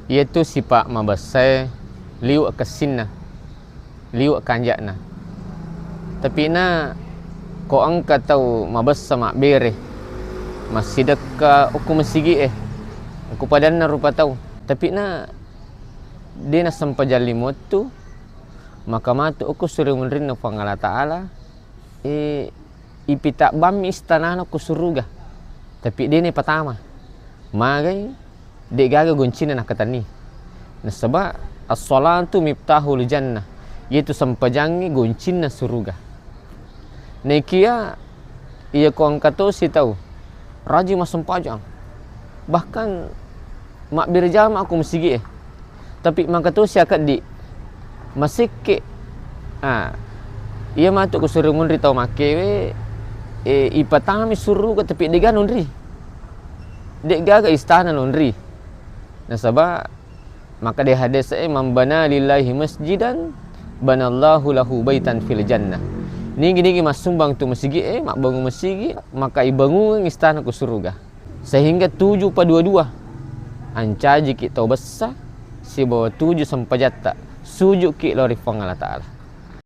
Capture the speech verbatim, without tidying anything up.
Iyatu sipa' mabessae liwe' kessinna, liwe' kanja'na. Tapi'na ko engka tau mabessa mabbere, massidekka okko masigi'e, okko padanna rupa tau. Tapi'na de' nassempajang lima wettu, maka matu okko suri munrinna Puang Allah Ta'ala, e, ipitabbammi istanana okko suruga. Tapi de' naipatama. Magai, de'gaga goncinna nakkatenni. Nasaba as-salatu miftahul jannah, iyatu sempajangnge goncinna suruga. Naikia iya ko engka tosi tau rajin massempajang, bahkan mabbere jama ko masigi'e, tapi maka tosi akeddi masekke. Ah, iya matu ko suri munri tau makkewe, e, ipatami suruga tapi de'ga nonri. De'gaga istana nonri. Nasaba makkeda hadese, "Man bana lillahi masjidan, banallahu lahu baitan fil jannah." Nigi-nigi massumbang tu masigi'e, mabbangung masigi, maka ibangungeng istana ku suruga. Sehingga tuju padua-dua, ancajiki tau bessa sibawa tuju sempajatta, sujuki lao ri Puang Allah Ta'ala.